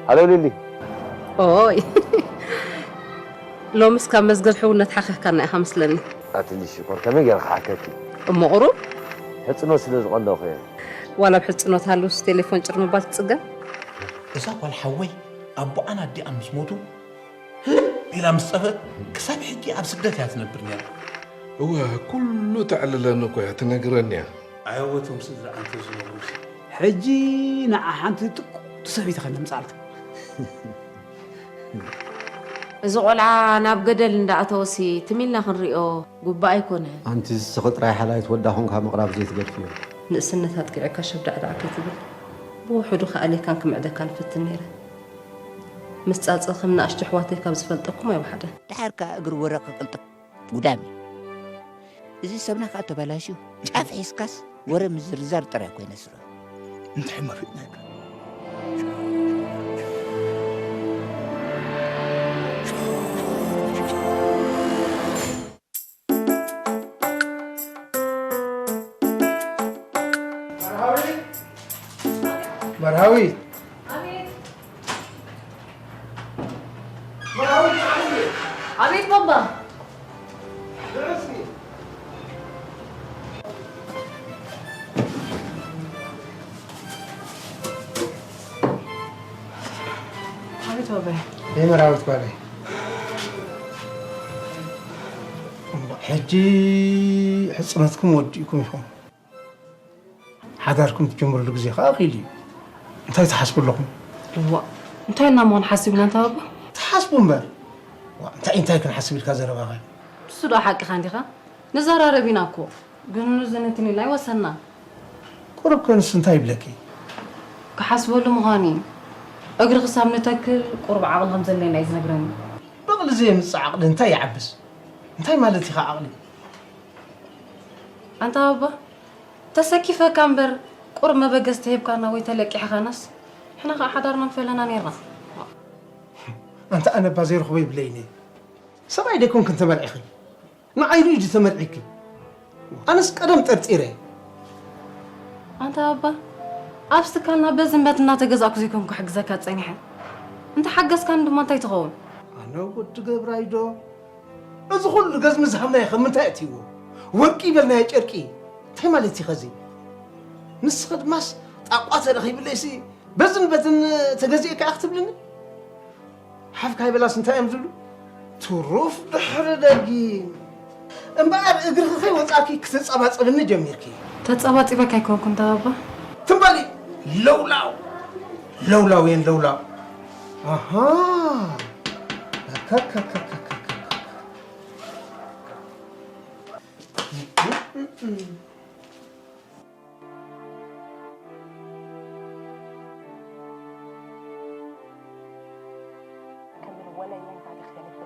ሃሎ ሊሊ። ኦይ ሎምስ ካብ መዝገብ ሕውነት ሓኺኽካና ኢኻ መስለኒ። ኣትሊ ሽኮር ከመይ ገይረ ክሓከኪ? እሞ ቁሩብ ሕጽኖት ስለ ዝቐነኹ እየ። ዋላ ኣብ ሕጽኖት ሃልውስ ቴሌፎን ጭር ምባል ትጽገም። እዛ ጓል ሓወይ ኣቦኣን ኣዲኣን ምስ ሞቱ ህልም ኢላ ምስ ጠፍአት ክሳብ ሕጂ ኣብ ስደት እያ ትነብር ነይራ። እወ ኩሉ ተዕልለኒ እኮ እያ ትነግረኒ እያ። ኣየወቶም ስድራ ኣንተ ዝነብሩሲ ሕጂ ንዓ ሓንቲ ጥቁቲ ሰበይቲ ከነምጻልካ። እዚ ቆልዓ ናብ ገደል እንዳኣተወሲ ትም ኢልና ክንሪኦ ጉባእ ኣይኮነን። ኣንቲ ንስኺ ጥራይ ሓላይት ወዳ ኾንካ ምቕራብ ዘይትገድፍዮ። ንእስነት ኣጥቂዑካ ሸብዳዕዳዕ ከይትብል ብውሑዱ ክኣልየካን ክምዕደካን እፈትን ነይረ። ምስ ጻጸ ከም ንኣሽቱ ኣሕዋተይ ካብ ዝፈልጠኩም ኣይወሓደን። ደሓር ከኣ እግሪ ወረቐ ቅልጥፍ ጉዳም እዩ። እዚ ሰብና ከኣ ተበላሽዩ ጫፍ ሒዝካስ ወረ ምዝርዛር ጥራይ ኮይነ ስርሑ። እንታይ መፊጥናካ? መርሃዊ ኣቤት ባባ። ኣቤት ባባይ። መርሃዊት ጓለይ። ሕጂ ሕፅነትኩም ወዲእኩም ኢኹም። ሓዳርኩም ትጅምርሉ ግዜ ከዓ ኣኺሉ እዩ። እንታይ ትሓስቡ ኣለኹም? እዋ እንታይ እና መሆን ሓሲብና እንታ ባባ? ትሓስቡ እምበር። ዋ፣ እንታይ እንታይ ክንሓስብ ኢልካ ዘረባኸ? ንሱ ዶ ሓቅኻ እንዲኻ? ንዘራረብ ኢና እኮ። ግን ንዝንትን ኢልና ኣይወሰንናን። ቁሩብ ከንስ እንታይ ይብለኪ? ክሓስበሉ ምዃኑ እዩ። እግሪ ክሳብ ንተክል ቁሩብ ዓቕሊ ከም ዘድለየና እዩ ዝነግረኒ። በቕሊ ዘየምጽእ ዓቕሊ እንታይ ይዓብስ? እንታይ ማለት ኢኻ ዓቕሊ? ኣንታ ባባ ተሰኪፈካ እምበር ቁሩብ መበገሲ ተሂብካና ወይ ተለቂሕኻናስ ንሕና ኸዓ ሓዳርና ምፈለና ኔርና። ኣንታ ኣነ እባ ዘይረኽቦ ይብለይኒ። ሰብኣይ ደይኮንክን ተመርዒኺ? ንዓይ ሪኡ ድዩ ተመርዒኪ? ኣነስ ቀደም ጠርጢረ። ኣንታ ኣባ ኣብስ ትካልና በዝን በትን እናተገዛእኩ ዘይኮንኩ ክሕግዘካ ጸኒሐ። እንተ ሓገዝካኒ ድማ እንታይ ትኸውን? ኣነ ወዲ ገብራይ ዶ? እዚ ኩሉ ገዝሚ ዝሃብናዮ ከ ምንታይ ኣእትይዎ? ወርቂ ይበልናዮ ጨርቂ እንታይ ማለት እዩ ኸዚ? ንስኺ ድማስ ጣቋ ተረኺብለይሲ በዝን በትን ተገዚኤ ከኣ ክትብልኒ? ሓፍ ካይበላስ እንታይ እዮም ዝብሉ? ትሩፍ ድሕሪ ደጊም እምበኣር እግርኺ ከይወጻእኪ ክትጸባጸብኒ ጀሚርኪ። ተጸባጺበካ ኣይኮንኩን ተባባ። ትም በሊ ለውላው ለውላው የን ለውላው ኣሃ ከምር ወላ የንታ ዲኽ ተለበሲ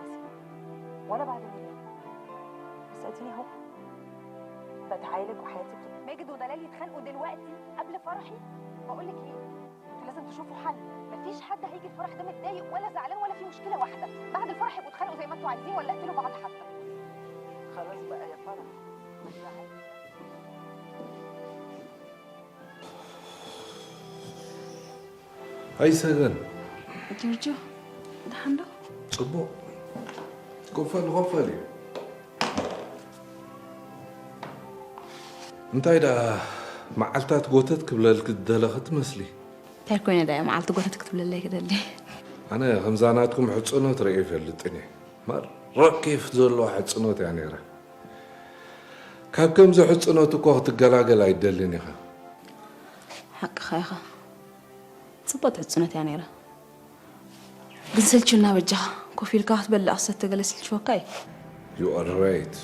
ወላ ባዶ ሚሊዮን ሰእትኒ هو بتعايلك وحياتك ما يجدوا دلال يتخانقوا دلوقتي قبل فرحي بقول لك ايه انتوا لازم تشوفوا حل مفيش حد هيجي الفرح ده متضايق ولا زعلان ولا في مشكله واحده بعد الفرح يبقوا اتخانقوا زي ما انتوا عايزين ولا اقتلوا بعض حتى خلاص بقى يا فرح ኣይሰገን ጆርጆ ደሓን ዶ? ጽቡቕ ኮፈል ኮፈል እዩ እንታይ ደኣ መዓልታት ጎተት ክብለልክ ዝደለኸ ትመስሊ እንታይ ኮይነ ደኣ መዓልቲ ጎተት ክትብለለይ ክደሊ ኣነ ከምዛ ናትኩም ሕጽኖት ርእየ ይፈልጥን እየ መረቕ ኬፍ ዘለዋ ሕጽኖት እያ ነይራ ካብ ከምዚ ሕጽኖት እኮ ክትገላገል ኣይደልን ኢኻ። ሓቅኻ ኢኻ። ጽብቕቲ ሕጽኖት እያ ነይራ። ግን ሰልችና በጃኻ። ኮፍ ኢልካ ክትበልዕ ክሰተ ገለ ስልችወካ እዩ። You are right።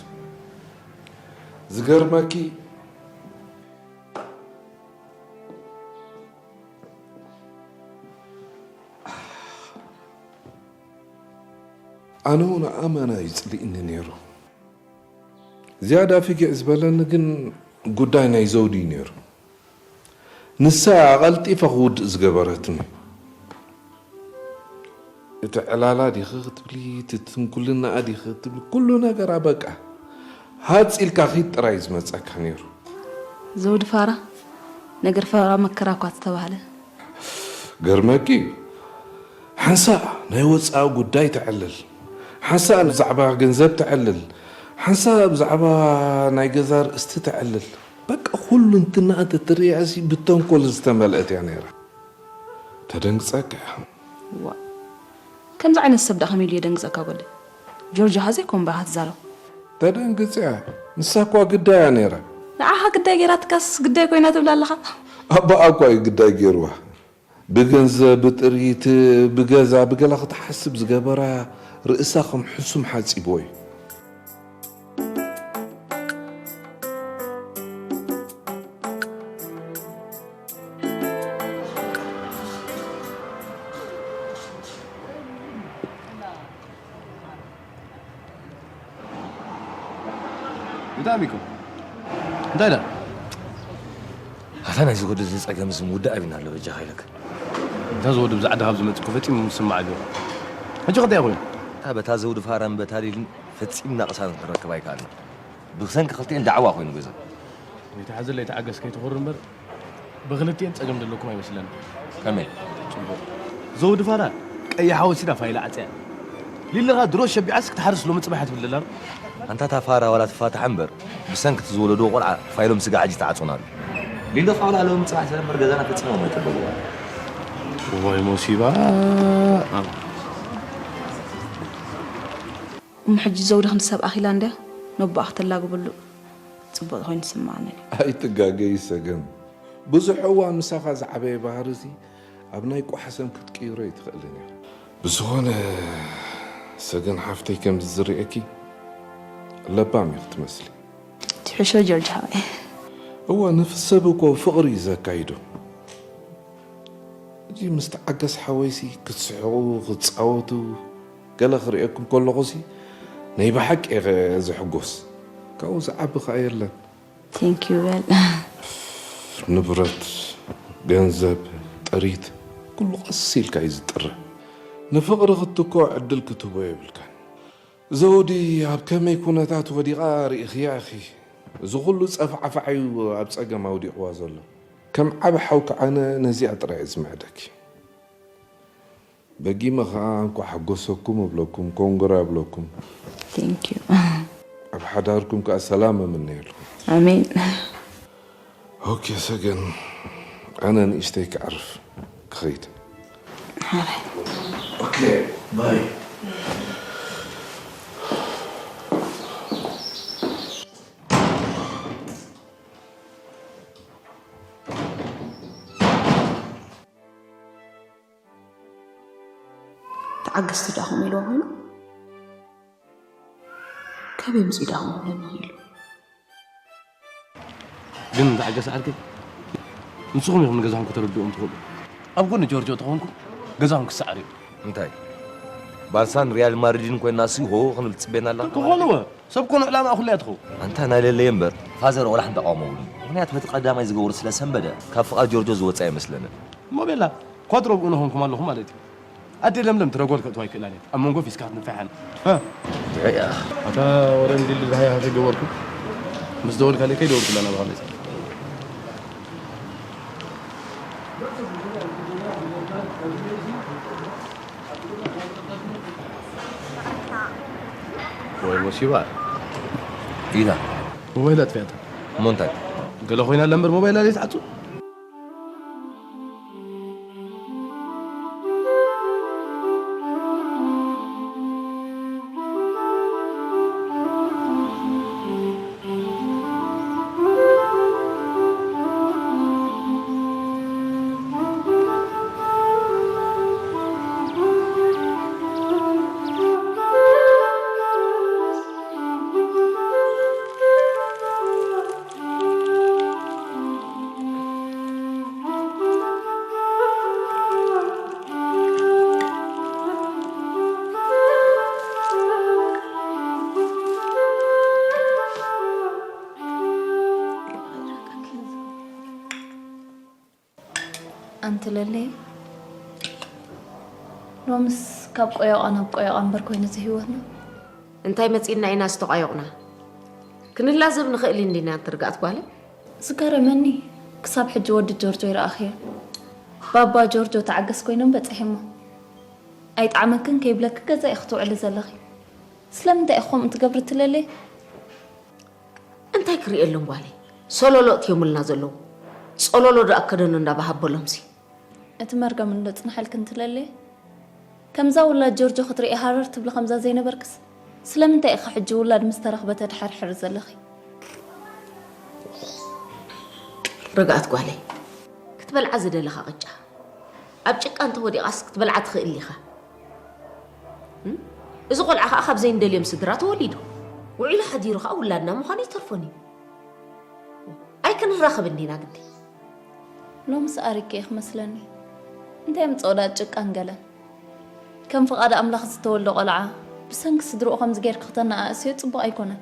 ዝገርመኪ ኣነ እውን ኣመና ይጽልእኒ ነይሩ። ዝያዳ ፍጊዕ ዝበለኒ ግን ጉዳይ ናይ ዘውዲ እዩ ነይሩ። ንሳ እያ ቀልጢፈ ክውድእ ዝገበረትኒ። እቲ ዕላላ ዲኺ ክትብሊ፣ እቲ ትንኩልናኣ ዲኺ ክትብሊ፣ ኩሉ ነገራ በቃ ሃጽ ኢልካ ኺድ ጥራይ እዩ ዝመጸካ ነይሩ። ዘውዲ ፋራ፣ ነገር ፋራ መከራ እኳ ተተባህለ። ገርመኪ እዩ። ሓንሳእ ናይ ወፃኢ ጉዳይ ተዕልል፣ ሓንሳእ ብዛዕባ ገንዘብ ተዕልል፣ ሓንሳእ ብዛዕባ ናይ ገዛ ርእስቲ ተዕልል። በቃ ኩሉ እንትናኣ እንተትርእያ ሲ ብተንኮል ዝተመልአት እያ ነይራ። ተደንግፀካ እያ። ዋ፣ ከምዚ ዓይነት ሰብ ደኣ ከመይ ኢሉ የደንግጸካ ጎለ? ጆርጆ ሃዘ ኮምባኻ ትዛረብ። ተደንግጽ እያ። ንሳ እኳ ግዳይ እያ ነይራ። ንዓኻ ግዳይ ገይራትካስ ግዳይ ኮይና ትብላ ኣለኻ? ኣባኣ እኳ እዩ ግዳይ ገይርዋ። ብገንዘብ፣ ብጥሪት፣ ብገዛ፣ ብገላ ክትሓስብ ዝገበራ ርእሳ ከም ሕሱም ሓጺብዎ እዩ። እንታይ ሚኮ? እንታይ ዳ? ኣታ ናይዚ ወዲ እዚ ጸገም እዚ ምውዳእ ኣቢና ኣሎ በጃኻ ኢለካ። እንታ እዚ ወዲ ብዛ ዓዲ ካብ ዝመጽእ እኮ ፈጺሙ ምስማዕ ኣሎ። ሕጂ ከ እንታይ ኮይኑ? እታ በታ ዘውዲ ፋራን በታ ሊልን ፈጺምና ቅሳነት ክንረክብ ኣይከኣልና። ብሰንኪ ክልቲኤን ዳዕዋ ኮይኑ ገዛ። ኣይትሓዘለይ ተዓገስ ከይትኹር እምበር። ብኽልቲኤን ጸገም ዘለኩም ኣይመስለኒ። ከመይ? ጽቡቕ። ዘውዲ ፋራ ቀያሓ ወሲዳ ፋይላ ዓጽያ። ሊሊ ኸኣ ድሮ ሸቢዓስ ክትሓርስ ሎሚ ጽባሕ ትብል ዘላ። ኣንታ እታ ፋራ ዋላ ትፋታሕ እምበር ብሰንኪ እቲ ዝወለድዎ ቆልዓ ፋይሎም ስጋዕ ሕጂ ተዓጽወና ኣሎ። ሊሊ ኸኣ ዋላ ሎሚ ጽባሕ ተደምር ገዛና ፈጺሞም ኣይጠበብዋ። እዋይ ሞሲባ። እሞ ሕጂ ዘውዲ ክንዲ ሰብ ኣኺላ እንድያ ነቦኣ ክተላግበሉ ጽቡቕ ኮይኑ ይስምዓኒ። ኣይትጋገዪ ሰገን። ብዙሕ እዋን ምሳኻ ዝዓበየ ባህርሲ ኣብ ናይ ቋሕሰም ክትቅይሮ ኣይትኽእልን ኢኻ። ብዝኾነ ሰገን ሓፍተይ ከምዚ ዝርእየኪ ለባም ኢኺ ትመስሊ። ትሕሾ ጆርጅ ሓወይ። እወ ነፍሲ ሰብ እኮ ፍቕሪ እዩ ዘካይዶ። ሕጂ ምስ ተዓገስ ሓወይሲ ክትስሕቑ ክትጻወቱ ገለ ክርእየኩም ከለኹሲ ናይ ብሓቂ እየ ዝሕጎስ። ካብኡ ዝዓቢ ከኣ የለን። Thank you በል። ንብረት፣ ገንዘብ፣ ጥሪት ኩሉ ቀስ ኢልካ እዩ ዝጥረ። ንፍቕሪ ክትትኮ ዕድል ክትህቦ የብልካን። ዘውዲ ኣብ ከመይ ኩነታት ወዲቓ ርኢኽያ ኢኺ። እዚ ኩሉ ጸፋዕፋዕ እዩ ኣብ ጸገም ኣውዲቕዋ ዘሎ። ከም ዓቢ ሓውኪ ኣነ ነዚኣ ጥራይ እየ ዝምዕደኪ። ደጊመ ኸኣ እንኳዕ ሓጎሰኩም እብለኩም፣ ኮንግራ እብለኩም። Thank you። ኣብ ሓዳርኩም ከኣ ሰላም እምነየልኩም። ኣሜን። ኦኬ ሰገን፣ ኣነ ንእሽተይ ክዕርፍ ክኸይድ። ሓራይ። ኦኬ ባይ። ተዓገስቲ ደኣ ከምኡ ኢልዎ ኮይኑ ካበይ ኣምጺኡ ደኣ ከምኡ ክብለኒ ክኢሉ? ግን ተዓገስ ዓርከይ፣ ንስኹም ኢኹም ንገዛኹም ከተረድኡዎም ትኽእሉ። ኣብ ጎኒ ጆርጆ ተኾንኩም ገዛኹም ክሰዓር እዩ። እንታይ ባርሳን ሪያል ማድሪድን ኮይና ሲ ሆ ክንብል ትጽበየና ኣላ? ክኾንወ ሰብ ኮነ ዕላማ ኩሉ እያ ትኸውን። ኣንታ ናይ ለለየ እምበር ፋዘር ወላ ሓንቲ ኣቃውማ ውሉን ምኽንያት በቲ ቀዳማይ ዝገበሩ ስለ ሰንበደ ካብ ፍቓድ ጆርጆ ዝወፀ ኣይመስለንን። እሞ ቤላ ኳትሮ ብኡ ንኾንኩም ኣለኹም ማለት እዩ። ኣዴ ለምለም ትረጎል ከእትዋ ኣይክእላን እየን ኣብ መንጎ ፊስካ ክትንፍሕ ኣነ። ድዒ እያ። ኣታ ወረ እንዲል ድሃይ ሃተ ገበርኩ ምስ ደወልካለይ ከይደወልኩላ ናባኻ መፅእ። ወይ ሞሲባ ኢላ ሞባይላ ኣጥፊኣታ። እሞ እንታይ? ገለ ኮይና ኣላ እምበር ሞባይላ ዘይትዓጹ። ኣንቲ ለለየ ሎምስ ካብ ቆዮቓ ናብ ቆዮቓ እምበር ኮይኑ እዚ ህይወትና። እንታይ መጺእና ኢና ዝተቋዮቕና? ክንላዘብ ንኽእል እንዲና ኣንቲ ርግኣት ጓለይ? ዝገረመኒ ክሳብ ሕጂ ወዲ ጆርጆ ይረኣኽዮ። ባባ ጆርጆ ተዓገስ ኮይኖም በጺሐሞ። ኣይጠዓመክን ከይብለኪ ገዛ ኢኺ ክትውዕሊ ዘለኺ። ስለምንታይ ኢኺ ከምኡ ትገብሪ ትለሊ? እንታይ ክርእየሎም ጓለይ? ሶሎሎ እትዮምልና ዘለዉ። ጾሎሎ ደኣ ከደኖ እንዳባሃበሎምሲ። እቲ መርገም እንዶ ጽንሓልክን ትለሊ? ከምዛ ውላድ ጆርጆ ክትርኢ ሃረር ትብሊ ከምዛ ዘይነበርክስ? ስለምንታይ ኢኺ ሕጂ ውላድ ምስ ተረኽበ ተድሓርሕሪ ዘለኺ? ርግኣት ጓለይ፣ ክትበልዓ ዝደለኻ ቅጫ ኣብ ጭቃ እንተወዲቓስ ክትበልዓ ትኽእል ኢኻ። እም? እዚ ቆልዓ ኸኣ ካብ ዘይንደልዮም ስድራ ተወሊዱ። ውዒሉ ሓዲሩ ኸኣ ውላድና ምዃኑ ይተርፎን እዩ። ኣይክንራኸብን ዲና ግዲ? ሎምስ ኣሪገ ኢኺ መስለኒ። እንታይ ኣምጽኦ ደኣ ጭቃን ገለን? ከም ፍቓድ ኣምላኽ ዝተወልደ ቆልዓ ብሰንኪ ስድርኡ ከምዚ ጌርኪ ክተነኣእስዮ ጽቡቕ ኣይኮነን።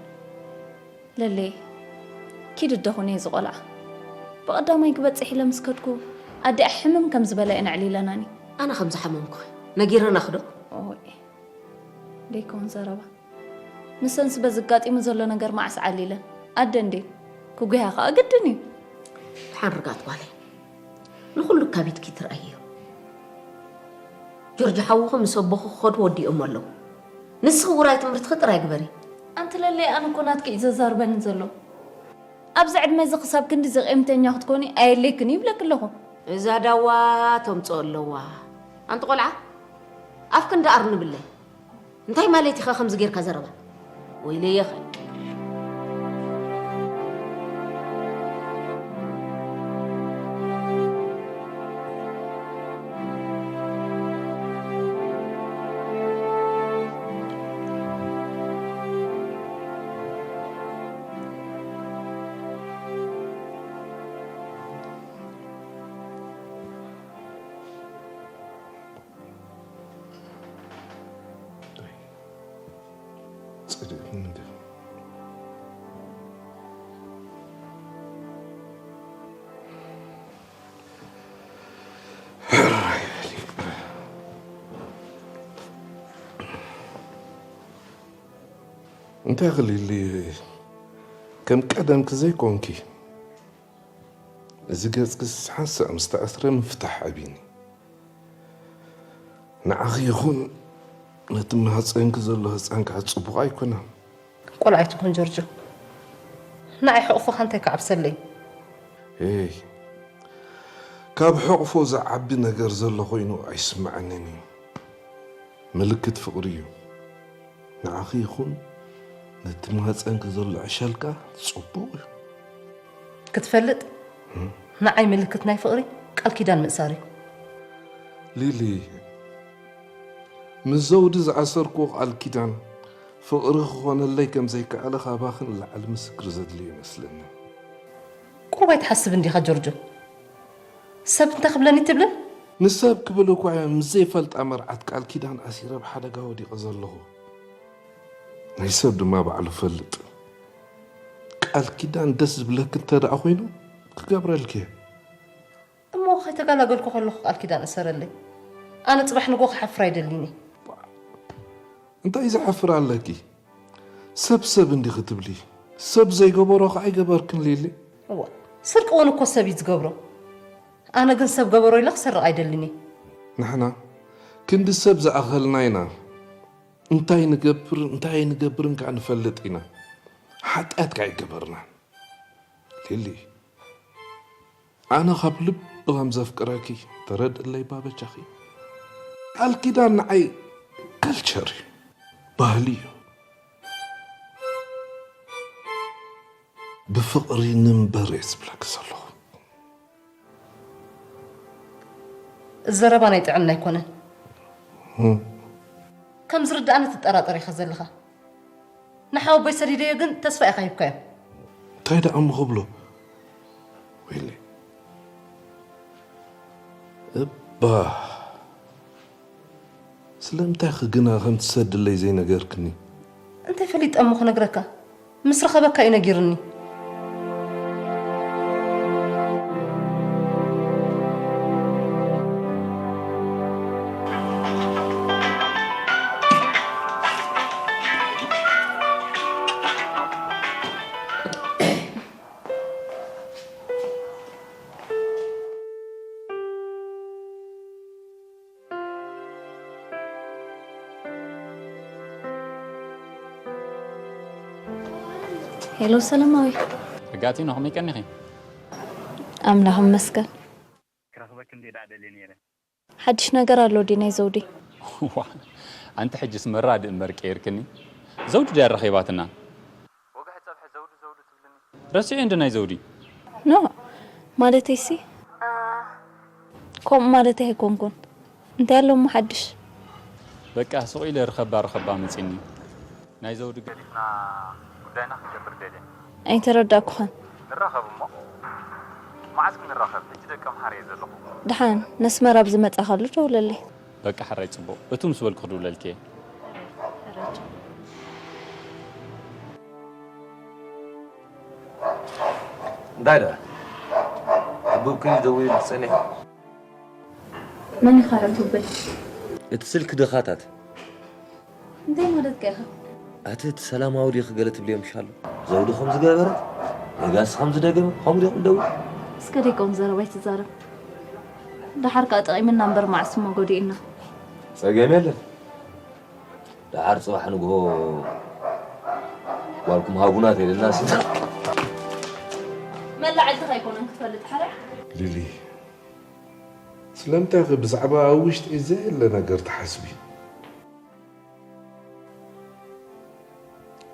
ለሌ፣ ኪድ እደኹን እዚ ቆልዓ። ብቐዳማይ ክበጽሕ ኢለ ምስ ከድኩ ኣዲኣ ሕምም ከም ዝበላ እየን ኣዕሊለናኒ። ኣነ ከም ዝሓመምኩኺ ነጊረናኺ ዶ? ኦይ፣ ደይከውን ዘረባ። ንሰንስ በዚ ኣጋጢሙ ዘሎ ነገር መዓስ ዓሊለን? ኣደ እንዴ? ክጉያ ኸኣ ግድን እዩ። ደሓን ርግኣት ጓለይ፣ ንኹሉ ካብ ኢድኪ ትርኣይዮ። ጆርጆ ሓውኺ ምስ ኣቦኺ ክኸዱ ወዲኦም ኣለዉ። ንስኺ ውራይ ትምህርትኺ ጥራይ ግበሪ። ኣንቲ ለለይ፣ ኣነ እኮ ናትኪ እዩ ዘዛርበኒ ዘሎ። ኣብዚ ዕድመ እዚ ክሳብ ክንድዚ ቂምተኛ ክትኮኒ ኣየድልየክን እዩ ይብለኪ ኣለኹ። እዛ ዳዋ ተምጽኦ ኣለዋ። ኣንቲ ቆልዓ፣ ኣፍክን ደኣር ንብለይ። እንታይ ማለት ኢኻ ከምዚ ጌርካ ዘረባ? ወይለየኸ። ጽድቅ እንደ እንታይ ክሊሊ ከም ቀደምኪ ዘይኮንኪ? እዚ ገጽክስ ሓንሳእ ምስ ተኣስረ ምፍታሕ ኣቢኒ። ንዓኺ ይኹን ነቲ ማህጸንኪ ዘሎ ህጻን ከዓ ጽቡቕ ኣይኮነን። ቆልዓ ኣይትኹን ጆርጆ። ንዓይ ሕቑፍኻ እንታይ ክዓብሰለይ? ሄይ፣ ካብ ሕቑፎ ዝዓቢ ነገር ዘሎ ኮይኑ ኣይስምዓንን እዩ። ምልክት ፍቕሪ እዩ። ንዓኺ ይኹን ነቲ ማህጸንኪ ዘሎ ዕሸል ከኣ ጽቡቕ እዩ። ክትፈልጥ፣ እም። ንዓይ ምልክት ናይ ፍቕሪ ቃል ኪዳን ምእሳር እዩ። ሊሊ፣ ምስ ዘውዲ ዝኣሰርክዎ ቃል ኪዳን ፍቕሪ ክኾነለይ ከም ዘይከኣለ ካባኺ ንላዕሊ ምስክር ዘድልዮ ይመስለኒ። ቁሩብ ኣይትሓስብን ዲኻ ጆርጆ? ሰብ እንታይ ክብለኒ ትብልን? ንሰብ ክብል እኳ እየ ምስ ዘይፈልጣ መርዓት ቃል ኪዳን ኣሲረ ኣብ ሓደጋ ወዲቐ ዘለኹ። ናይ ሰብ ድማ ባዕሉ ፈልጥ። ቃል ኪዳን ደስ ዝብለኪ እንተ ደኣ ኮይኑ ክገብረልኪ እየ። እሞ ከይተጋላገልኩ ከለኹ ቃል ኪዳን እሰረለይ። ኣነ ጽባሕ ንጎ ክሓፍር ኣይደልን እየ። እንታይ ዘሕፍር ኣለኪ? ሰብ ሰብ እንዲኺ ትብሊ። ሰብ ዘይገበሮ ከ ኣይገበርክን ሊሊ? እዋ፣ ስርቂ እውን እኮ ሰብ እዩ ዝገብሮ። ኣነ ግን ሰብ ገበሮ ኢለ ክሰርቕ ኣይደልን እየ። ንሕና ክንዲ ሰብ ዝኣኸልና ኢና። እንታይ ንገብር እንታይ ኣይንገብርን ከኣ ንፈልጥ ኢና። ሓጢኣት ከኣ ኣይገበርናን። ሊሊ፣ ኣነ ካብ ልቢ ከም ዘፍቅረኪ ተረድእለይ እባ በጃኺ። ቃል ኪዳን ንዓይ ካልቸር እዩ፣ ባህሊ እዩ። ብፍቕሪ ንንበር እየ ዝብለኪ ዘለኹ። እዚ ዘረባ ናይ ጥዕና ኣይኮነን። እም። ከም ዝርድኣኒ ትጠራጠር ኢኻ ዘለኻ። ንሓወቦይ ሰዲደዮ ግን ተስፋ ኢኻ ሂብካዮ። እንታይ ደኣ እሞ ክብሎ? ወይለይ። እባ ስለምንታይ ኸ ግና ከም ትሰድለይ ዘይነገርክኒ? እንታይ ፈሊጠ እሞ ክነግረካ? ምስ ረኸበካ እዩ ነጊርኒ። ሄሎ ሰላማዊ። ርጋቲኖ ከመይ ቀኒኺ? ኣምላኽ ይመስገን። ክረኽበኪ እንዴ ደኣ ደልየ ነይረ። ሓድሽ ነገር ኣሎ ድዩ ናይ ዘውዲ? ዋ፣ ኣንቲ ሕጅስ መራድእ እምበር ቀይርክኒ። ዘውዲ ድያ ረኺባትና? ወግሒ ጸብሒ ዘውዲ ዘውዲ ትብልኒ። ረሲዑ እንዲ ናይ ዘውዲ? ኖ፣ ማለተይሲ ከምኡ ማለተይ ኣይኮንኩን። እንታይ ኣሎ እሞ ሓድሽ? በቃ ስቕ ኢለ ርኸባ ርኸባ መጺኒ። ናይ ዘውዲ ገዲፍና ጉዳይና ክንገብር ደልየ። ኣይተረዳእኩኻን። ንራኸብ እሞ። መዓስ ክንራኸብ? ሕጂ ደቀ ምሓር እየ ዘለኹ። ደሓን ነስመራ ኣብ ዝመጻኻሉ ደውለለይ። በቃ ሕራይ ጽቡቕ። እቱ ምስ በልኩ ክድውለልኪ እየ። እንታይ ደኣ? ኣቦኪ ደዊሉ ክጸንሕ። መን ኢኻ ርቱበይ? እቲ ስልክ ድኻታት። እንታይ ማለትካ ኢኻ? ኣቲ እቲ ሰላማዊ ዲኺ ገለ ትብልዮ ምሽ ኣሎ? ዘውዲ ከም ዝገበረት፣ ነጋሲ ከም ዝደገመ፣ ከምኡ ዲኹም ደዊ? እስከ ደይቀውም ዘረባ ኣይትዛረብ። ደሓር ከኣ ጠቒምና እምበር መዓስ እሞ ጎዲእና። ጸገም የለን። ደሓር ጽባሕ ንግሆ ጓልኩም ሃቡና ተይልና ሲ መላዕልትኻ ኣይኮነን ክትፈልጥ ሓራይ። ሊሊ፣ ስለምንታይ ኢኺ ብዛዕባ ኣብ ውሽጢ ዘየለ ነገር ትሓስቢ?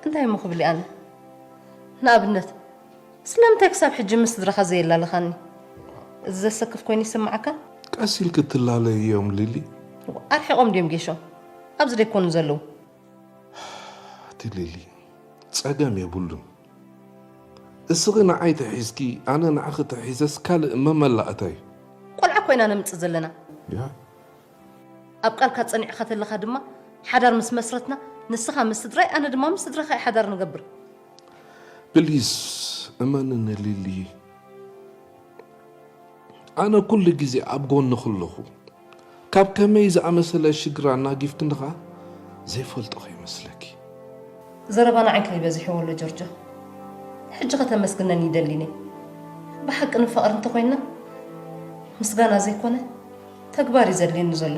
እንታይ እሞ ክብል ኣነ? ንኣብነት ስለምንታይ ክሳብ ሕጂ ምስ ስድራኻ ዘየላለኻኒ? እዚ ዘሰክፍ ኮይኑ ይስምዓካ? ቀስ ኢልኪ ትላለይዮም ሊሊ። ኣርሒቖም ድዮም ጌሾ? ኣብዚ ደይኮኑ ዘለዉ? ኣቲ ሊሊ፣ ጸገም የብሉን። እስኺ ንዓይ ተሒዝኪ ኣነ ንዓኺ ተሒዘስ ካልእ መመላእታ እዩ። ቆልዓ ኮይና ነምጽእ ዘለና። ያ ኣብ ቃልካ ጸኒዕካ ተለኻ ድማ ሓዳር ምስ መስረትና ንስኻ ምስ ስድራይ ኣነ ድማ ምስ ስድራኻ ሓዳር ንገብር። ፕሊስ እመንኒ ሊሊ፣ ኣነ ኩሉ ግዜ ኣብ ጎንኺ ኣለኹ። ካብ ከመይ ዝኣመሰለ ሽግር ኣናጊፍክኒ ኸኣ ዘይፈልጦ ከይመስለኪ። ዘረባ ንዓይ ከይበዝሕዎ ኣሎ ጆርጆ። ሕጂ ከተመስግነኒ ይደሊ እየ። ብሓቂ ንፋቐር እንተኾይንና ምስጋና ዘይኮነ ተግባር እዩ ዘድልየኒ ዘሎ።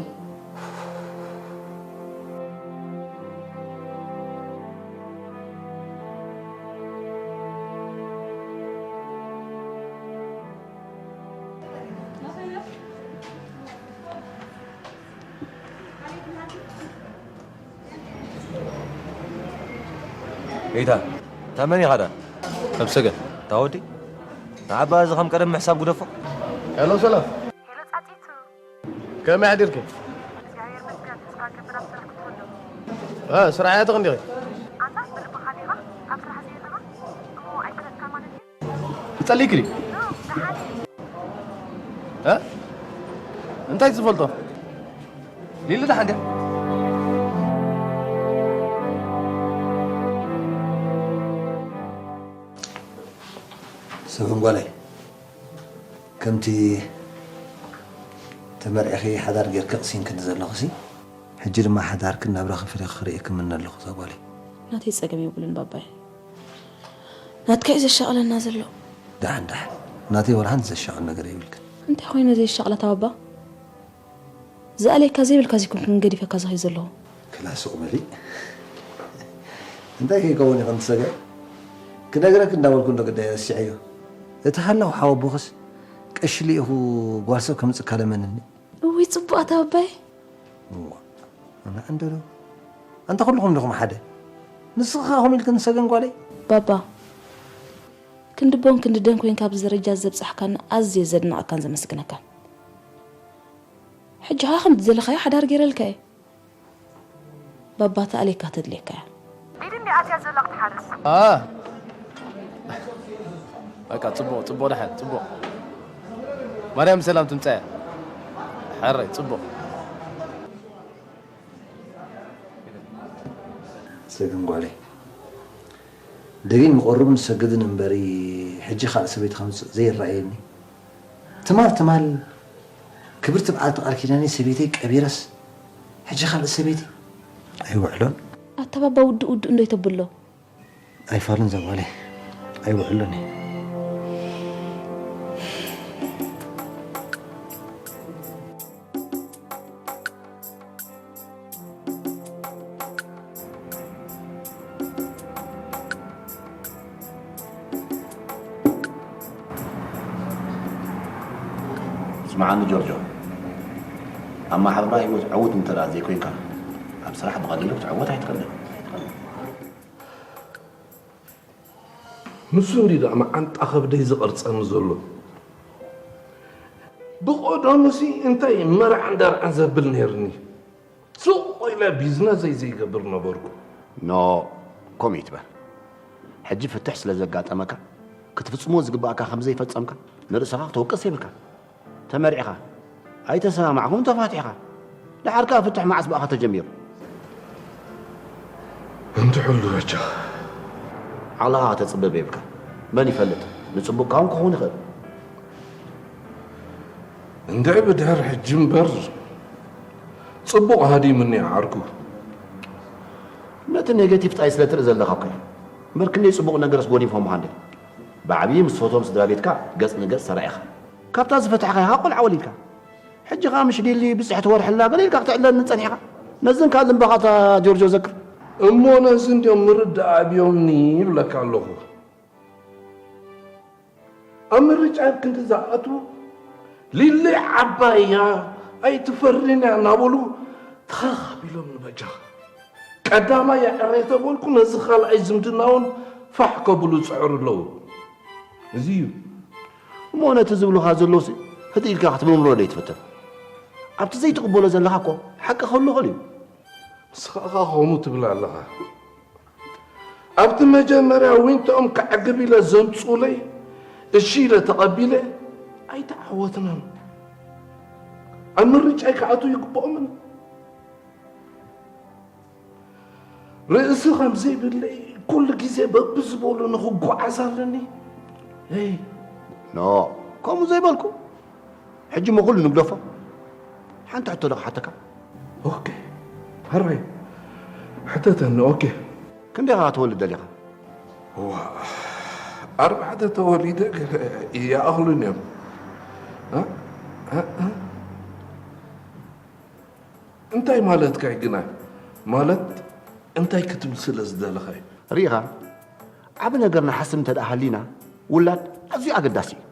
ጌታ፣ እታ መን ኢኻ ዳ? ከም ሰገን። እታ ወዲ? ንዓባ እዚ ከም ቀደም ምሕሳብ ግደፎ። ሄሎ ሰላም። ሄሎ ጻጺቱ፣ ከመይ ሓዲርኪ? እግዚኣብሔር ይመስገን። ንስኻ ከ ብራብ ስራሕ ክትህሉ? እ፣ ስራሕ እያ ተቐንዲኺ? ኣንታ ብልብኻ ዲኻ ኣብ ስራሕ ዘየለኻ? እሞ ኣይፈለጥካ ማለት እዩ? ትጸልይኪ ድዩ? ኖ፣ ደሓን እየ። እ? እንታይ ትፈልጦ? ሊሊ ደሓን ድያ? ሰበን ጓለይ፣ ከምቲ ተመርዒኺ ሓዳር ጌርኪ ቅሲንክኒ ዘለኹሲ፣ ሕጂ ድማ ሓዳርክን ናብራኽን ፈቲኺ ክርእየኪ እምነ ኣለኹ እዛ ጓለይ። ናተይ ጸገም የብሉን ባባየ። ናትካ እዩ ዘሻቕለና ዘሎ። ደሓን ደሓን፣ ናተይ ዋላ ሓንቲ ዘሻቕል ነገር የብልክን። እንታይ ኮይነ ዘየሻቕላ እታ ባባ? ዝኣልየካ ዘይብልካ ዘይኮንኩን ገዲፈካ ዝኸይድ ዘለኹ። ክላ ሱቕ በሊ። እንታይ ከይከውን ኢኺ ትሰግዒ? ክነግረኪ እንዳበልኩ እንዶ ግዳይ ረሲዐዮ። እቲ ሃላው ሓወቦኽስ ቀሺ ልኢኹ ጓል ሰብ ከምጽእ ካለመንኒ። እውይ ጽቡቕ ኣታ ባባይ። እዋ ኣነ ዕንደሎ ኣንታ ኩልኹም ዲኹም ሓደ። ንስኺ ኸኣ ኹም ኢልክኒ ሰገን ጓለይ። ባባ ክንዲ ቦን ክንዲ ደን ኮይንካ ኣብዚ ደረጃ ዘብጻሕካኒ ኣዝየ ዘድንቐካን ዘመስግነካን። ሕጂ ኸኣ ከምቲ ዝደለኻዮ ሓዳር ገይረልካ እየ። ባባ እታ ኣሌካ ተድልየካ እያ። ኢድ እንዲ ኣትያ ዘላ ክትሓርስ። ኣ በቃ ጽቡቕ ጽቡቕ ደሓን ጽቡቕ። ማርያም ብሰላም ትምጻያ። ሕራይ ጽቡቕ። ሰገን ጓለይ፣ ደጊም ይቐርብን ዝሰግድን እምበሪ፣ ሕጂ ካልእ ሰበይቲ ከምጽእ ዘይረኣየኒ። ትማል ትማል ክብርቲ በዓልቲ ቃል ኪዳነይ ሰበይተይ ቀቢረስ፣ ሕጂ ካልእ ሰበይቲ ኣይውዕሎን። ኣታ ባባ ውዱእ ውዱእ እንዶ ይተብሎ። ኣይፋልን እዛ ጓለይ፣ ኣይውዕሎን እየ። ስምዓኒ ጆርጆ፣ ኣብ ማሕበራዊ ህይወት ዕዉት እንተ ደኣ ዘይኮይንካ፣ ኣብ ስራሕ ብቐሊሉ ክትዕወት ኣይትኽእልን። ንሱ እንዲ ደኣ መዓንጣ ከብደይ ዝቐርጸኒ ዘሎ። ብቐደሙሲ እንታይ መርዓን ደርዓን ዘብል ነይርኒ። ሱቕ ኢለ ቢዝነሰይ ዘይገብር ነበርኩ። ኖ፣ ከምኡ ይትበል። ሕጂ ፍትሕ ስለ ዘጋጠመካ፣ ክትፍጽሞ ዝግብኣካ ከም ዘይፈጸምካ ንርእስኻ ክትወቅስ የብልካን። ተመሪዕኻ፣ ኣይተሰማማዕኩምን ተፋቲሕኻ። ደሓር ከኣ ፍትሕ መዓስ ብኣኻ ተጀሚሩ? እንድሕሉ በጃኻ። ዓቕልኻ ከተጽብብ የብልካን። መን ይፈልጥ፣ ንጽቡቕካ እውን ክኸውን ይኽእል። እንድዒ ብድሕር ሕጂ እምበር ጽቡቕ ሃዲሙኒ ዓርኩ። ነቲ ኔጌቲቭ ጥራይ ስለ ትርኢ ዘለኻ እኮ እዩ። እምበር ክንደይ ጽቡቕ ነገርስ ጎዲፎምኻ እንድዮም። ብዓብዪ ምስ ፈትዎም ስድራ ቤትካ ገጽ ንገጽ ተራኢኻ። ካብታ ዝፈታሕኻ ኢኻ ቆልዓ ወሊድካ። ሕጂ ኸኣ ምሽ ሊሊ ብጽሕቲ ወርሒ ኣላ ገለ ኢልካ ክትዕለኒ ጸኒሕኻ። ነዝን ካልእን ባኻታ ጆርጆ ዘክር። እሞ ነዚ እንድዮም ምርዳእ ኣብዮምኒ ይብለካ ኣለኹ። ኣብ ምርጫ ኣብ ክንዲ ዝኣትዉ ሊሊ ዓባይ እያ ኣይትፈርን እያ እናበሉ ተኻኻቢሎም ንበጃኻ። ቀዳማይ የዕሬ ተበልኩ ነዚ ካልኣይ ዝምድና እውን ፋሕ ከብሉ ይጽዕሩ ኣለዉ። እዚ እዩ። እሞ ነቲ ዝብሉኻ ዘለዉሲ ህድእ ኢልካ ክትምርምሮ ዶ ኣይትፍትን? ኣብቲ ዘይትቕበሎ ዘለኻ እኮ ሓቂ ክህሉ ይኽእል እዩ። ንስኻ ኸኣ ከምኡ ትብል ኣለኻ። ኣብቲ መጀመርያ ዊንትኦም ከዕግብ ኢለ ዘምጽኡለይ እሺ ኢለ ተቐቢለ ኣይተዓወትናን። ኣብ ምርጫይ ክኣትዉ ይግብኦምን። ርእሲ ከም ዘይብለይ ኩሉ ግዜ በብዝበሉ ንኽጓዓዝ ኣለኒ። ይ ኖ፣ ከምኡ ዘይበልኩ። ሕጂ እሞ ኩሉ ንግደፎ። ሓንቲ ሕቶ ዶ ክሓተካ? ኦኬ። ሕራይ። ሕተተኒ። ኦኬ። ክንደይ ኢኻ ክትወልድ ደሊኻ? ዋ፣ ኣርባዕተ ተወሊደ ገለ ይኣኽሉን እዮም። እ? እ? እ? እንታይ ማለትካ እዩ ግና? ማለት እንታይ ክትብል ስለ ዝደለኻ እዩ? ርኢኻ፣ ዓቢ ነገር ንሓስብ እንተ ደኣ ሃሊና፣ ውላድ ኣዝዩ ኣገዳሲ እዩ።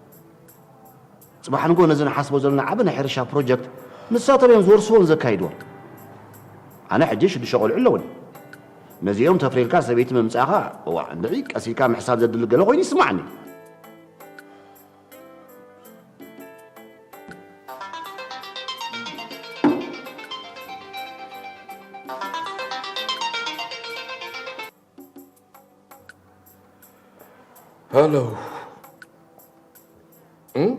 ጽባሕ ንግሆ ነዚ ንሓስቦ ዘለና ዓቢ ናይ ሕርሻ ፕሮጀክት ንሳቶም እዮም ዝወርስዎን ዘካይድዎን። ኣነ ሕጂ ሽዱሽተ ቆልዑ ኣለውኒ። ነዚኦም ተፍርየልካ ሰበይቲ ምምጻእኻ፣ እዋእ፣ እንድዒ ቀስ ኢልካ ምሕሳብ ዘድሊ ገለ ኮይኑ ይስምዓኒ። ሃሎ። እም?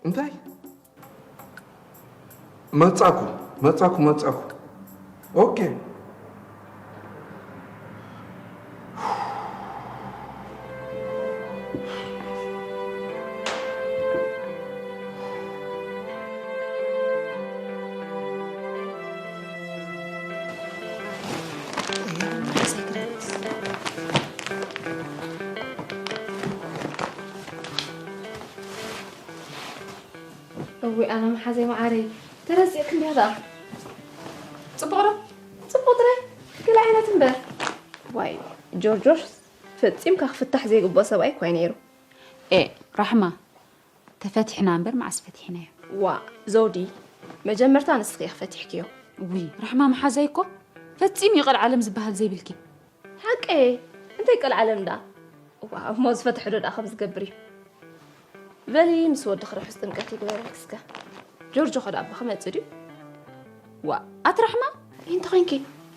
እንታይ? መጻኩ፣ መጻኩ፣ መጻኩ። ኦኬ። እውይ ኣነ መሓዘይ መዓረይ ተረሲዕኪ እንዲያ ደኣ። ጽቡቕ ዶ? ጽቡቕ ጥራይ ገለ ዓይነት እምበር። ዋይ ጆርጆስ ፈጺምካ ክፍታሕ ዘይግብኦ ሰብኣይ እኳ እዩ ነይሩ። ኤእ ራሕማ ተፈቲሕና እምበር መዓስ ፈቲሕናዮ። ዋእ ዘውዲ መጀመርታ ንስኺ ኢኺ ፈቲሕክዮ። ውይ ራሕማ መሓዛይ እኮ ፈጺሙ እዩ ቀልዓለም ዝበሃል ዘይብልኪ። ሓቀይ እንታይ ቀልዓለም ደኣ። ዋእ እሞ ዝፈትሐ ዶ ደኣ ከምዚ ዝገብር እዩ። በሊ ምስ ወድኺ ርሑስ ጥምቀት ይግበረልኪ እስከ። ጆርጆ ኸ ደኣ ኣባ ክመጽእ ድዩ? ዋእ ኣቲ ራሕማ እንታይ ኾይንኪ?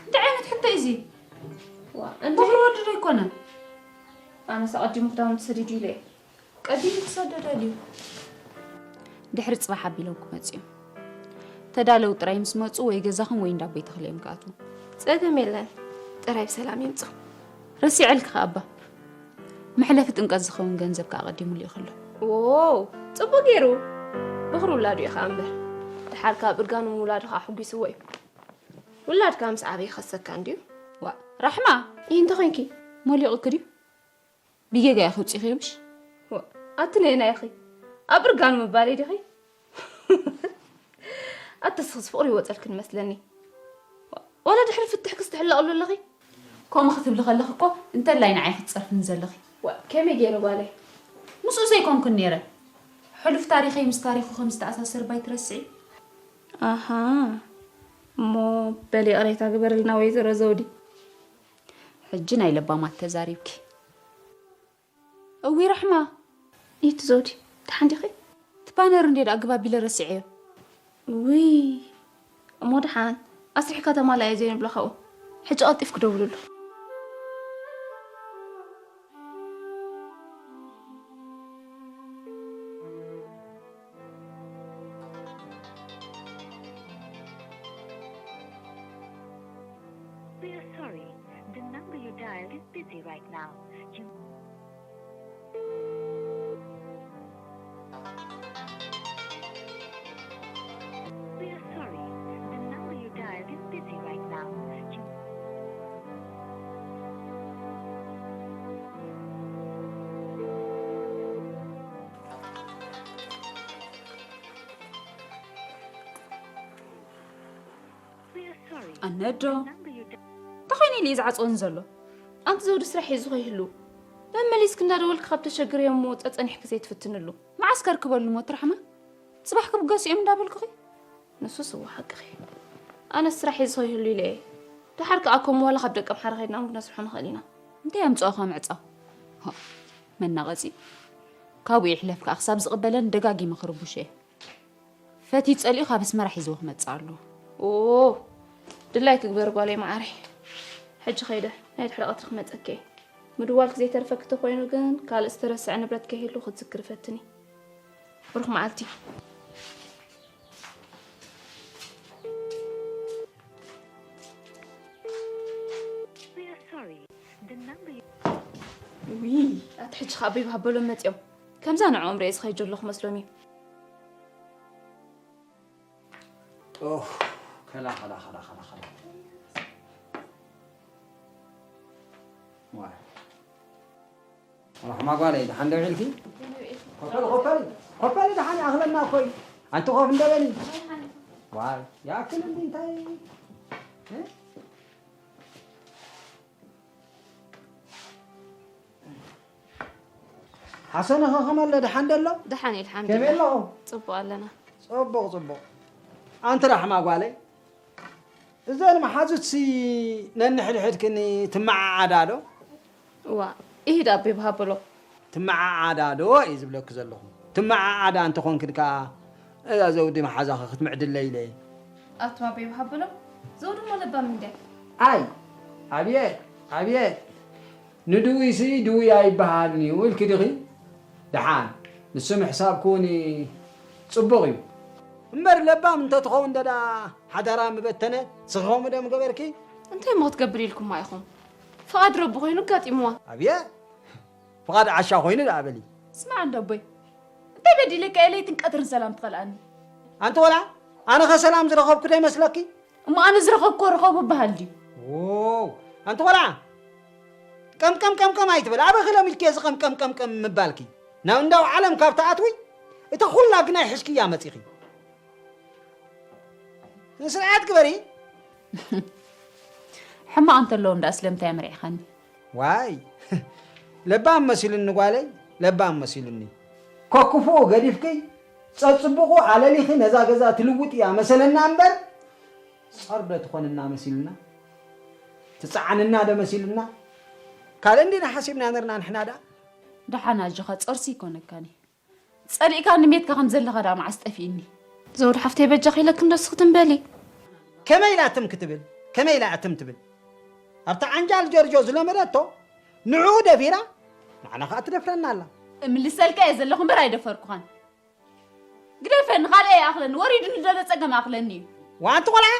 እንታይ ዓይነት ሕቶ እዩ እዚ? ዋእ እንተ ወዲ ዶ ኣይኮነን? ኣነስ ኣቐዲሙ ክዳውንቲ ሰዲዱ ኢለ እየ። ቀዲሙ ክሰደዳ ድዩ? ድሕሪ ጽባሕ ኣቢሎም ክመጹ እዮም። ተዳለዉ ጥራይ ምስ መጹ ወይ ገዛኹም ወይ እንዳቦይ ተኽለ እዮም ክኣትዉ። ጸገም የለን። ጥራይ ብሰላም ይምጹ። ረሲዐልኪ ከኣ ኣባ። መሕለፊ ጥምቀት ዝኸውን ገንዘብ ከኣ ኣቐዲሙ ልኢኹ ኣሎ። ዎው ጽቡቕ ገይሩ። ምኽሪ ውላዱ እዩ ከኣ እምበር። ደሓር ካብ እርጋኑ ምውላዱ ከኣ ሕጒስዎ እዩ። ውላድካ ምስ ዓበየ ይኸሰካ እንድዩ። ዋእ ራሕማ እንታይ ኾይንኪ? ሞሊቑኪ ድዩ? ብጌጋ ኢኺ ውጺኺ ምሽ? ኣቲ ነየናይ ኢኺ ኣብ እርጋኑ ምባለይ ዲኺ? ኣቲ እስኽስ ፍቕሪ ይወጸልክን መስለኒ። ዋላ ድሕሪ ፍትሕክስ ትሕለቕሉ ኣለኺ? ከምኡ ክትብሊ ከለኺ እኮ እንተላይ ንዓይ ክትጸርፍኒ ዘለኺ። ዋእ ከመይ ገይረ ጓለይ? ምስኡ ዘይኮንኩን ነይረ። ሕሉፍ ታሪኸይ ምስ ታሪኹ ከም ዝተኣሳሰር ባይትረስዒ። ኣሃ፣ እሞ በሊ ይቕሬታ ግበርልና ወይዘሮ ዘውዲ። ሕጂ ናይ ለባማት ተዛሪብኪ። እዊ ራሕማ። ኢቲ ዘውዲ፣ ደሓን ዲኺ? እቲ ባነር እንዴ ደኣ ግባ ቢለ ረሲዐዮ። ውይ፣ እሞ ደሓን ኣስሪሕካ ተማላእዮ ዘይንብሎ ካብኡ። ሕጂ ቀልጢፍኪ ደውልሉ። We are sorry. The number you dialed is busy right now. You We are sorry. The number you dialed is busy right now. You We are sorry. ኣነዶ? The number you dialed እንታይ ኮይኑ ኢሉ እዩ ዝዓፅወን ዘሎ? ኣንቲ ዘውዲ ስራሕ ሒዙ ከይህሉ መመሊስክ እንዳደወልክ ካብ ተሸግርዮ እሞ ፀፀኒሕክ ዘይትፍትንሉ መዓስ ከርክበሉ ሞት ራሕማ? ፅባሕ ክብገሱ እዮም እንዳበልኩኺ? ንሱስ እወ ሓቅኺ። ኣነስ ስራሕ ሒዙ ከይህሉ ኢለ እየ። ደሓር ከኣ ከምኡ ዋላ ካብ ደቀምሓረ ከይድና እውን ክነስርሖ ንኽእል ኢና። እንታይ ኣምፅኦ ካብ ምዕፃው? ሆ፣ መናቐፂ። ካብኡ ይሕለፍ ከኣ ክሳብ ዝቕበለን ደጋጊመ ክርቡሾ እየ። ፈትዩ ጸሊኡ ካብ ኣስመራ ሒዝዎ ክመጽእ ኣለዎ። ኦ፣ ድላይኪ ግበሪ ጓለይ መዓረይ። ሕጂ ከይደ፣ ናይ ድሕሪ ቀትሪ ክመጸኪ እየ። ምድዋልኪ ዘይተርፈኪ ተኾይኑ ግን፣ ካልእ ዝተረስዐ ንብረት ከይህሉ ክትዝክሪ ፈትኒ። ብሩኽ መዓልቲ። We are sorry. The number you ውይ፣ ኣቲ ሕጂ ከኣ ኣቦይ በሃበሎም መጺኦም። ከምዛ ንዕኦም ርእየ ዝኸይድ ዘለኹ መስሎም እዩ። ኦህ፣ ከላ፣ ከላ፣ ከላ፣ ከላ፣ ከላ። ዋይ። ራሕማ ጓለይ፣ ደሓን ዶ ውዒልኪ? ኮፈሊ፣ ኮፈሊ፣ ኮፈሊ፣ ደሓን ይኣኽለና እኮ እዩ። ኣንቲ ኮፍ እንደ በሊ። ዋይ፣ ይኣክል እንዲ እንታይ? እ? ሓሰንኸ ከመሎ ደሓን ደሎ? ደሓን እዩ፣ ከመይ ኣልሓምዱሊላህ። ኣለኹም? ጽቡቕ ኣለና። ጽቡቕ፣ ጽቡቕ። ኣንቲ ራሕማ ጓለይ፣ እዘን መሓዙትሲ ነንሕድሕድክን ትመዓዓዳ ዶ? እዋ፣ ኢሂድ ኣቦይ ብሃበሎ። ትመዓዓዳ ዶ እየ ዝብለኪ ዘለኹ። ትመዓዓዳ እንተኾንክን ከኣ እዛ ዘውዲ መሓዛኺ ክትምዕድለይ ኢለ እየ። ኣቶ ኣቦይ ብሃበሎ፣ ዘውዲ እሞ ለባም እንድያ። ኣይ፣ ኣብየት፣ ኣብየት። ንድውይሲ ድውይ ኣይበሃልን እዩ ኢልኪ ዲኺ? ደሓን፣ ንሱ ምሕሳብ ክውን ጽቡቕ እዩ። እምበር ለባም እንተትኸውን ደዳ ሓዳራ ምበተነ፣ ስኺ ከምኡ ዶ ምገበርኪ? እንታይ እሞ ክትገብር ኢልኩማ ኢኹም? ፍቓድ ረቢ ኮይኑ ኣጋጢምዋ። ኣብየ፣ ፍቓድ ዓሻ ኮይኑ ደኣ በሊ። ስማዕ እንዶ ኣቦይ፣ እንታይ በዲለካ እየ ለይትን ቀትርን ሰላም ትኸልኣኒ? ኣንቲ ቆልዓ፣ ኣነኸ ሰላም ዝረኸብኩ ዶ ይመስለኪ? እሞ ኣነ ዝረኸብኩዎ ርኸቡ በሃል ድዩ? ዎ፣ ኣንቲ ቆልዓ፣ ቀምቀም ቀምቀም ኣይትበል። ኣበኺ ሎሚድኪ እዚ ቀምቀም ቀምቀም ምባልኪ? ናብ እንዳው ዓለም ካብ ትኣትዊ፣ እታ ኩላ ግናይ ሒዝክያ መጺኺ። ስርዓት ግበሪ። ሕማቕ እንተለዎ እንዳ ስለምንታይ ኣመሪዕኻኒ? ዋይ፣ ለባም መሲሉኒ ጓለይ፣ ለባም መሲሉኒ። ከክፉኡ ገዲፍኪ፣ ጸጽቡቑ ኣለሊኺ ነዛ ገዛ ትልውጥያ መሰለና እምበር፣ ጸር ዶ ትኾንና መሲሉና? ትጸዓንና ዶ መሲሉና? ካልእ እንዲና ሓሲብና ነርና ንሕና ደኣ። ደሓን ኣጆኻ፣ ጸርሲ ይኮነካኒ። ጸሊእካ ንሜትካ ከም ዘለኻ ደኣ መዓስ ጠፊእኒ? ዘውዲ ሓፍተይ በጃኺ ኢለኪ እንዶ እስኺ ትም በሊ። ከመይ ኢላ ትም ክትብል? ከመይ ኢላ እያ ትም ትብል? ኣብታ ዓንጃል ጆርጆ ዝለመደቶ ንዕኡ ደፊራ ንዓና ከኣ ትደፍረና ኣላ። እምልሰልካ እየ ዘለኹ እምበር ኣይደፈርኩኻን። ግደፈኒ፣ ካልእ ኣይኣኽለኒ፣ ወሪዱ ንደሎ ጸገም ኣኽለኒ እዩ። ዋንቲ ቆልዓ፣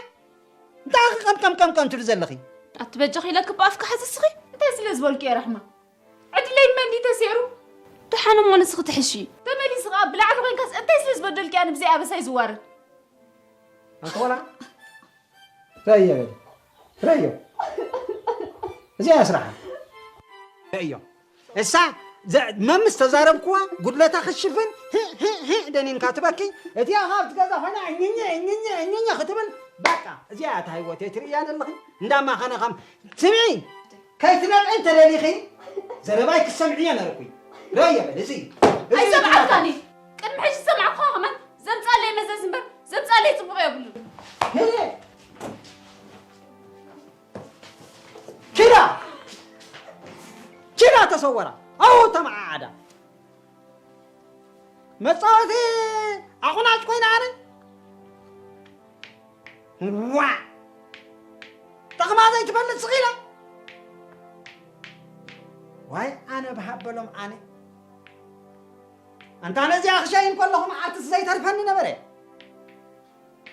እንታይ ኢኺ ቀምቀም ቀምቀም ትብሊ ዘለኺ? ኣቲ በጃኺ ኢለኪ ብኣፍካ ሓዚ እስኺ። እንታይ ስለ ዝበልኩ እየ ራሕማ? ዕድለይ መን ድዩ ተሰይሩ? ደሓን እሞ ንስኺ ትሕሺ። ተመሊሲ ኸኣ ብላዕሊ ኮይንካስ እንታይ ስለ ዝበደልኪ ኣነ ብዘይ ኣበሳይ ዝዋረድ? ኣንቲ ቆልዓ፣ ረዮ በሊ። ረዮ። እዚኣ እያ ስራሓ። ረዮ። እሳ ዘ-፣ መምስ ተዛረብክዋ ጉድለታ ክትሽፍን ህእ፣ ህእ፣ ህእ ደኒንካ ትበኪ። እቲኣ ኸኣ ኣብቲ ገዛ ኮይና እኝኘ፣ እኝኘ፣ እኝኘ ክትብል በቃ። እዚኣ እያ እታ ህይወተይ ትርእያ ዘለኺ። እንዳማኸነ ከም ስምዒ፣ ከይትነቕዒ እንተደሊኺ፣ ዘረባይ ክትሰምዕዮ ነርኩ። ረዮ በሊ፣ እዚ፣ እዚ ኣይሰምዓካን እዩ። ቅድሚ ሕጂ ሰወራ ኣው ተመዓዓዳ መጻወቲ ኣቑናጭ ኮይና ኣነ ዋ ጥቕማ ዘይትፈልጥ ስኺላ ዋይ ኣነ ብሃበሎም ኣነ ኣንታ ነዚኣ ክሸይን ከለኹ መዓልቲ ዘይተርፈኒ ነበረ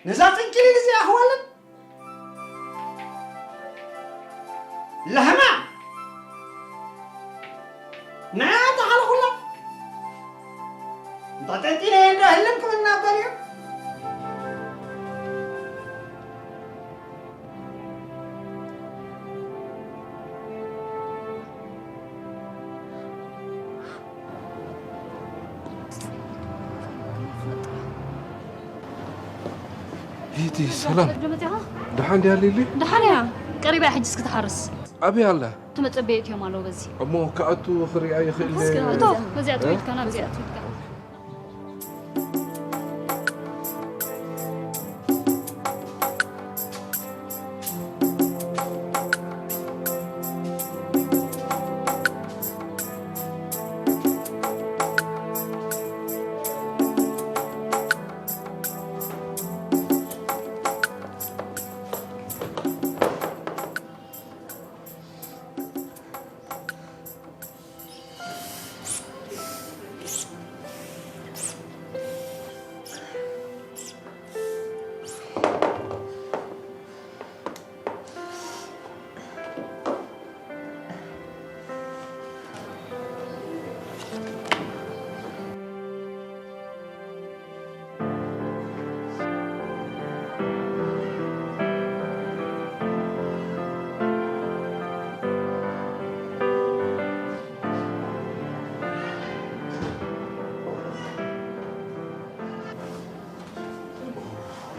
ነዛ ጥንጭሊል እዚኣ ክወልድ ለህማ ንዓያ ተሓለኹላ እንተጠንጢነ እንዶ ህልም ክብል ናበር እዩ ሊቲ ሰላም ደሓን ድያ ሊሊ? ደሓን እያ። ቀሪባ እያ ሕጅስ ክትሓርስ። ኣበይ ኣላ? ትመጸበየት እዮም ኣለዉ በዚ። እሞ ክኣቱ ክሪኣ ይኽእል እቶ በዚኣ ትሪድካ ናብዚኣ ትሪድካ።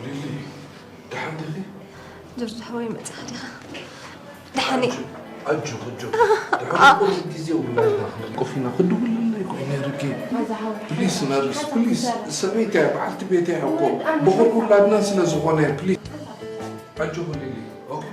ሊሊ ደሓን ዲኺ? ጆርጅ ሓወይ መጺኻ ዲኻ? ደሓን እየ። ኣጆ ኣጆ ድሕሪ ቁሩብ ግዜ ውላድና ክንቆፍ ኢና ክድውልለይ እኮ እዩ ነይሩኪ ፕሊስ ነርስ ፕሊስ ሰበይታ እያ በዓልቲ ቤት እያ እኮ ብኹል ውላድና ስለ ዝኾነ ፕሊስ ኣጆ ሊሊ ኦኬ